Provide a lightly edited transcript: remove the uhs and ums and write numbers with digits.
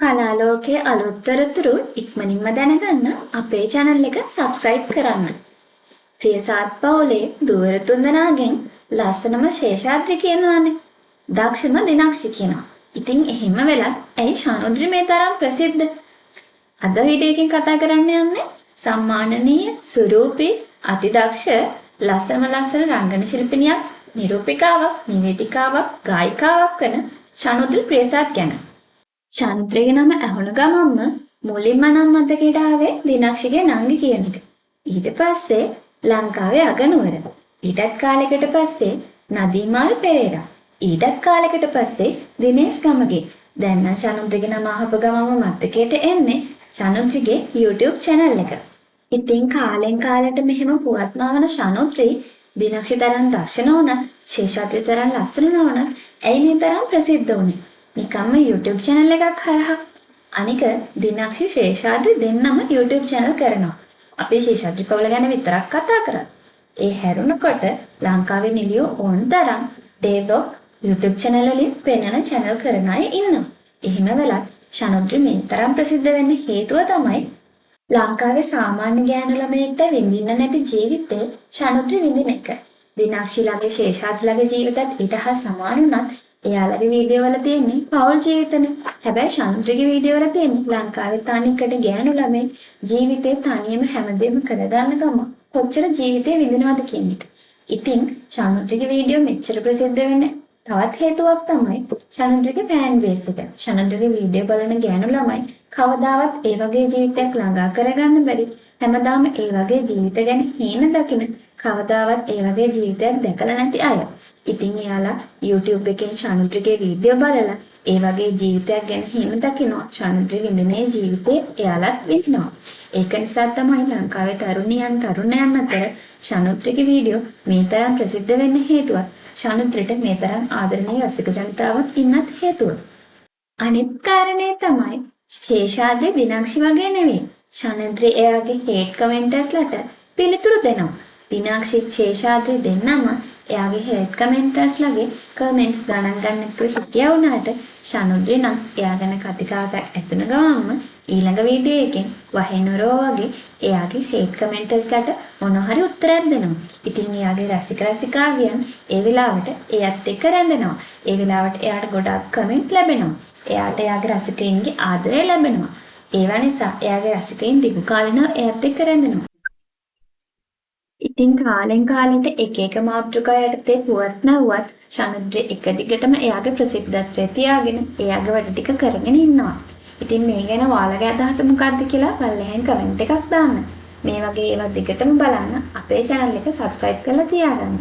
කලා ලෝකයේ අලුත් තොරතුරු ඉක්මනින්ම දැනගන්න අපේ channel එක subscribe කරන්න. ප්‍රියසාත් පවුලේ දුවර තුන්දෙනාගෙන් ලස්සනම ශේෂාද්‍රි කියනවානේ. දක්ෂම දිනක්ෂි කියනවා. ඉතින් එහෙම වෙලත් ඇයි ශනුද්‍රි මේ තරම් ප්‍රසිද්ධ? අද වීඩියෝ එකෙන් කතා කරන්න යන්නේ සම්මානනීය, සුරූපී, අතිදක්ෂ, ලස්සනම ලස්සන රංගන ශිල්පිනියක්, නිරූපිකාවක්, නිවේදිකාවක්, ගායිකාවක් වන ශනුද්‍රි ප්‍රියසාත් ගැන. ශනුද්‍රිගේ නම ඇහුණ ගමන්ම මුලින්ම නම් මතකයට ආවේ දිනක්ෂිගේ නංගි කියන එක. ඊට පස්සේ ලංකාවේ අගනුවර. ඊටත් කාලෙකට පස්සේ නදීමාල් පෙරේරා. ඊටත් කාලෙකට පස්සේ දිනේෂ් ගමගේ. දැන් නම් ශනුද්‍රිගේ නම අහපු ගමන්ම මතකයට එන්නේ ශනුද්‍රිගේ YouTube channel එක. ඉතින් කාලෙන් කාලෙට මෙහෙම පුවත් මවන ශනුද්‍රි දිනක්ෂි තරම් දක්ෂ නොවුනත්, ශේෂාද්‍රි තරම් ලස්සන නොවුනත් ඇයි මේ තරම් ප්‍රසිද්ධ වුනේ? නිකම්ම YouTube channel එකක් හරහා. අනික දිනක්ෂි ශේෂාද්‍රි දෙන්නම YouTube channel කරනවා. අපි ශේෂාද්‍රි පවුල ගැන විතරක් කතා කරත් ඒ හැරුණකොට ලංකාවේ නිලියෝ ඕන තරම් ඩේ ව්ලොග් YouTube channel වලින් පෙන්වන channel කරන අය ඉන්නවා. එහෙම වෙලත් ශනුද්‍රි මේ තරම් ප්‍රසිද්ධ වෙන්න හේතුව තමයි ලංකාවේ සාමාන්‍ය ගෑනු ළමයෙක්ට විඳින්න නැති ජීවිතේ ශනුද්‍රි විඳින එක. දිනක්ෂිලාගේ ශේෂාද්‍රිලාගේ ජීවිතත් ඊට හා සමාන වුණත් එයාලගේ වීඩියෝ වල තියෙන්නේ පවුල් ජීවිතනේ. හැබැයි ශනුද්‍රිගේ වීඩියෝ වල තියෙන්නේ ලංකාවේ තනිකට ගෑනු ළමයෙක් ජීවිතේ තනියම හැමදේම කරගන්න ගම කොච්චර ජීවිතේ විඳිනවද කියන එක. ඉතින් ශනුද්‍රිගේ වීඩියෝ මෙච්චර ප්‍රසිද්ධ වෙන්න තවත් හේතුවක් තමයි ශනුද්‍රිගේ ෆෑන් බේස් එක. ශනුද්‍රිගේ වීඩියෝ බලන ගෑනු ළමයි කවදාවත් ඒ වගේ ජීවිතයක් ළඟා කරගන්න බැරි, හැමදාම ඒ වගේ ජීවිත ගැන හීන දකින, කවදාවත් ඒ වගේ ජීවිතයක් දැකලා නැති අය. ඉතින් එයාලා YouTube එකෙන් ශනුද්‍රිගේ වීඩියෝ බලලා ඒ වගේ ජීවිතයක් ගැන හීන දකිනවා. ශනුද්‍රි විඳින ජීවිතේ එයාලත් විඳිනවා. ඒක නිසා තමයි ලංකාවේ තරුණියන් තරුණයන් අතර ශනුද්‍රිගේ වීඩියෝ මේ තරම් ප්‍රසිද්ධ වෙන්න හේතුවත්, ශනුද්‍රිට මේ තරම් ආදරණීය රසික ජනතාවක් ඉන්නත් හේතුව. අනිත් කාරණේ තමයි ශේෂාද්‍රි දිනක්ෂි වගේ නෙවෙයි. ශනුද්‍රි එයාගේ හේට් කමෙන්ටර්ස්ලට පිළිතුරු දෙනවා. දිනක්ෂි ශේෂාද්‍රි දෙන්නම එයාගේ හේට් කමෙන්ටර්ස්ලගේ කමෙන්ට්ස් ගණන් ගන්න නැතුව හිටියා වුණාට ශනුද්‍රි නම් එයා ගැන කතිකාවක් ඇතුණ ගමන්ම ඊළඟ වීඩියෝ එකෙන් වහිනුරෝ වගේ එයාගේ හේට් කමෙන්ටර්ස්ලට මොන හරි උත්තරයක් දෙනවා. ඉතින් එයාගේ රසික රසිකාවියන් ඒ වෙලාවට එයත් එක්ක රැඳෙනවා. ඒ වෙලාවට එයාට ගොඩාක් කමෙන්ට් ලැබෙනවා. එයාට එයාගේ රසිකයින්ගේ ආදරය ලැබෙනවා. ඒවා නිසා එයාගේ රසිකයින් දිගු කාලිනව එයත් එක්ක රැඳෙනවා. ඉතින් කාලෙන් කාලෙට එක එක මාතෘකා යටතේ පුවත් මැව්වත් ශනුද්‍රි එක දිගටම එයාගේ ප්‍රසිද්ධත්වය තියාගෙන එයාගේ වැඩ ටික කරගෙන ඉන්නවා. ඉතින් මේ ගැන ඔයාලගේ අදහස මොකක්ද කියලා පල්ලෙහෙන් කමෙන්ට් එකක් දාන්න. මේ වගේ ඒවා දිගටම බලන්න අපේ channel එක subscribe කරලා තියාගන්න.